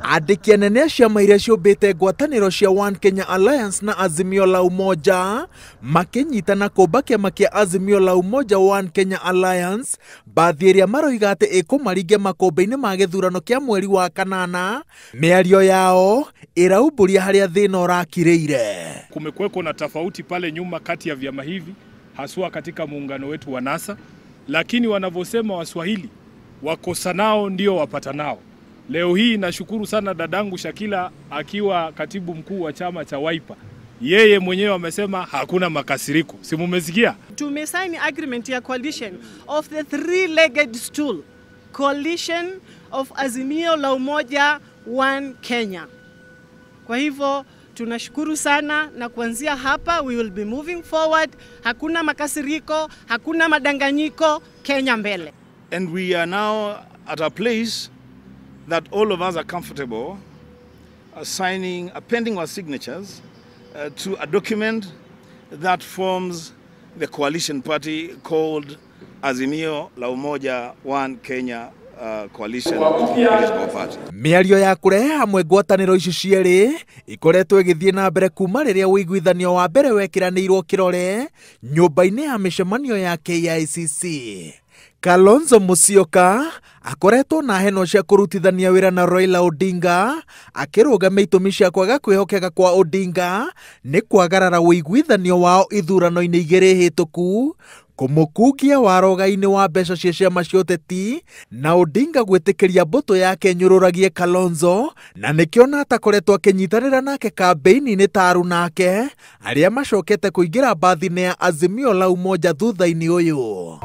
Andĩki anene a ciama iria ciũmbĩte ngwatanĩro cia One Kenya Alliance na Azimio la Umoja makĩnyitana kũmba kĩama kĩa Azimio la Umoja One Kenya Alliance, mbathi ĩrĩa maroiga atĩ ĩkũmaringia makũmbĩ-inĩ ma gĩthurano kĩa mweri wa kanana. Mĩario yao ĩraumbũria harĩa thĩna ũrakirĩire. Kumekuweko na tofauti pale nyuma kati ya vyama hivi haswa katika muungano wetu wa NASA, lakini wanavyosema Waswahili, wakosanao ndio wapatanao. Leo hii nashukuru sana dadangu Shakila akiwa katibu mkuu wa chama cha Wiper. Yeye mwenyewe amesema hakuna makasiriko. Si mumesikia? Tumesign agreement ya coalition of the three-legged stool. Coalition of Azimio la Umoja One Kenya. Kwa hivyo tunashukuru sana, na kuanzia hapa we will be moving forward. Hakuna makasiriko, hakuna madanganyiko, Kenya mbele. And we are now at a place that all of us are comfortable signing, appending our signatures to a document that forms the coalition party called Azimio la Umoja One Kenya Coalition Political Party. Mĩario ya kũrehe hamwe ngwatanĩro ici cierĩ ikoretwo ĩgĩthiĩ na mbere kuma rĩrĩa ũiguithanio wa mbere wekĩranĩirwo kĩrore nyũmba-inĩ ya mĩcemanio ya KICC. Kalonzo Musyoka akoretwo na heno cia kũrutithania wĩra na Raila Odinga akĩrũgamia itũmi cia kwaga kwĩhokeka kwa Odinga nĩ kwagarara ũiguithanio wao ithurano-inĩ igĩrĩ hĩtũku, kũmũkungia waroga-inĩ wa mbeca cia ciama cia ũteti, na Odinga gwĩtĩkĩria mbũtũ yake nyũrũragie Kalonzo, na nĩkĩo na atakoretwo akĩnyitanĩra nake kambĩini-inĩ ta arunake arĩa macokete kũingĩra mbathi-inĩ ya Azimio la Umoja thutha-inĩ ũyũ.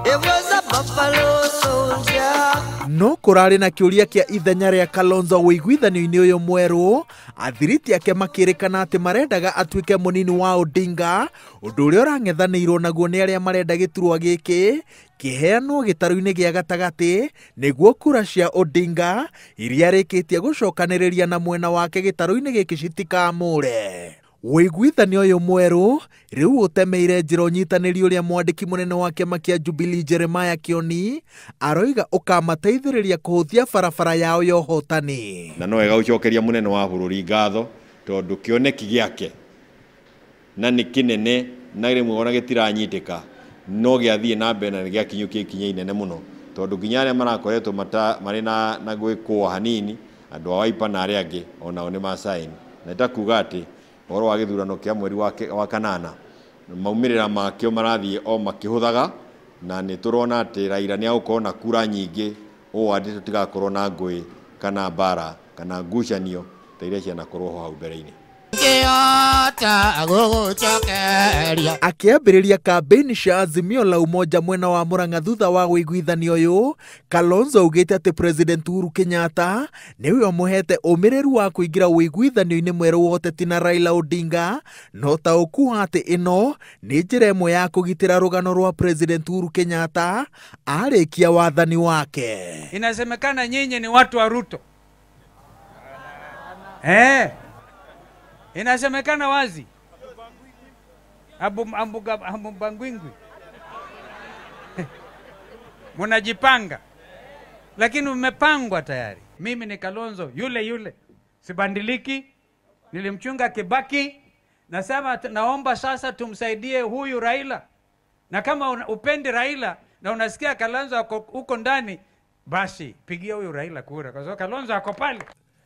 No kũrarĩ na kĩũria kĩa ithenya rĩa Kalonzo ũiguithanio-inĩ ũyũ mwerũ, athiriti ake makĩrĩkana atĩ marendaga atuĩke mũnini wa Odinga, ũndũ ũrĩa ũrang'ethanĩirwo naguo nĩ arĩa marenda gĩturwa gĩkĩ kĩheanwo gĩtarũ-inĩ gĩa gatagatĩ nĩguo kura cia Odinga iria arĩkĩtie gũcokanĩrĩria na mwena wake gĩtarũ-inĩ gĩkĩ citikamũre. Ũiguithanio ũyũ mwerũ rĩu ũtemeire njĩra ũnyitanĩri ũrĩa mwandĩki mũnene wa kĩama kĩa Jubilee Jeremiah Kioni aroiga ũkamateithĩrĩria kũhũthia barabara yao ya ũhotani. Na no wega gũcokeria mũnene wa bũrũri ngatho tondũ kĩoneki gĩake na nĩ kĩnene na rĩmwe ona gĩtiranyitĩka no gĩathiĩ na mbere na nĩ gĩakinyũkia ikinya inene mũno tondũ nginya arĩa marakoretwo marĩ na gwĩkũa hanini andũ a Wiper na arĩa angĩ onao nĩ masaini, na itakuga atĩ ũhoro wa gĩthurano kĩa mweri wa kanana maumĩrĩra makĩo marathiĩ o makĩhũthaga, na nĩ tũrona atĩ Raila nĩ agũkorwo na kura nyingĩ ũũ atĩ tũtigakorwo na ngũĩ kana mbara kana ngucanio ta iria cianakorwo ho hau mbere-inĩ. Akĩambĩrĩria kambĩini cia Azimio la Umoja mwena wa Murang'a thutha wa ũiguithanio ũyũ, Kalonzo augĩte atĩ President Uhuru Kenyatta nĩwe ũmũhete ũmĩrĩru wa kũingĩra ũiguithanio-inĩ mwerũ wa ũteti na Raila Odinga, na ũtaũku wa atĩ ĩno nĩ njĩra ĩmwe ya kũgitĩra rũgano rwa President Uhuru Kenyatta arĩkia wathani wake. Inasemekana nyinyi ni watu wa Ruto. Inasemekana wazi. Ambugangwingwi. Munajipanga. Lakini umepangwa tayari. Mimi ni Kalonzo yule yule. Sibandiliki. Nilimchunga Kibaki. Nasema naomba sasa tumsaidie huyu Raila. Na kama upendi Raila na unasikia Kalonzo huko ndani, basi pigia huyu Raila kura kwa sababu Kalonzo ako pale.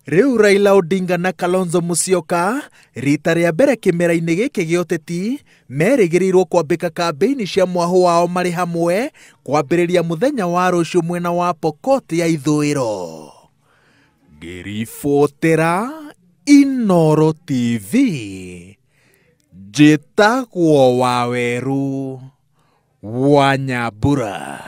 Rĩu Raila Odinga na Kalonzo Musyoka rita rĩa mbere kĩmera-inĩ gĩkĩ gĩa ũteti merĩgĩrĩirwo kwambĩka kambĩini cia mwahũ wao marĩ hamwe kwambĩrĩria mũthenya wa rũciũ mwena wa Pokot ya ithũĩro. Ngĩribotera Inooro TV, njĩtagwo Waweru wa Nyambura.